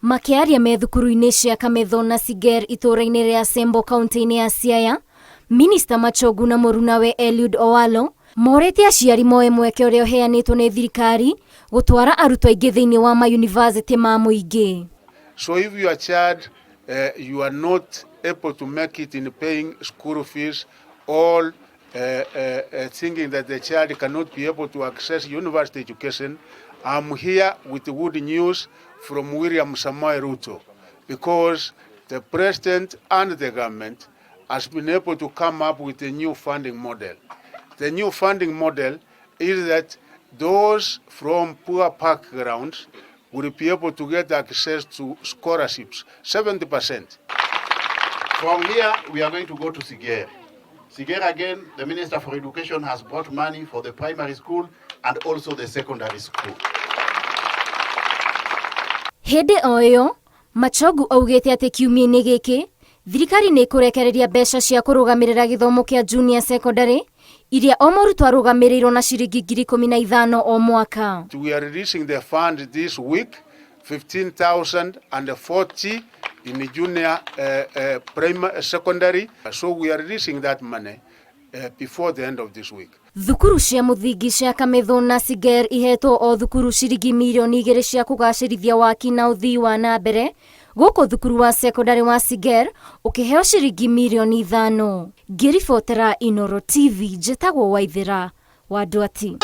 Makĩaria me thukuru-inĩ cia Kametho na Siger itũũra-inĩ rĩa Sembo kaunti-inĩ ya Siaya, Minista Machogu na mũrunawe Eliud Owalo morĩtie aciari moe mweke ũrĩa ũheanĩtwo nĩ thirikari gũtwara arutwo aingĩ thĩinĩ wa mayunivasĩtĩ ma mũingĩ. So if your child you are not able to make it in paying school fees or thinking that the child cannot be able to access university education, I'm here with good news from William Samoei Ruto because the president and the government has been able to come up with a new funding model. The new funding model is that those from poor backgrounds will be able to get access to scholarships, 70%. From here, we are going to go to Siger. Siger again, the Minister for Education has brought money for the primary school and also the secondary school. Hĩndĩ o ĩyo, Machogu augĩte atĩ kiumia-inĩ gĩkĩ, thirikari nĩ ĩkũrekereria mbeca cia kũrũgamĩrĩra gĩthomo kĩa junior secondary iria o mũrutwo arũgamĩrĩirwo na ciringi 15,000 o mwaka. We are releasing the fund this week, 15,040 in junior primary, secondary. So we are releasing that money before the end of this week. Thukuru cia mũthingi cia Kamĩthũ na Siger ihetwo o thukuru ciringi mirioni 2 cia kũgacĩrithia waki na ũthii wa na mbere gũkũ thukuru wa sekondari wa Siger ũkĩheo ciringi mirioni 5. Ngĩribotera Inoro TV, njĩtagwo Waithĩra wa Ndwati.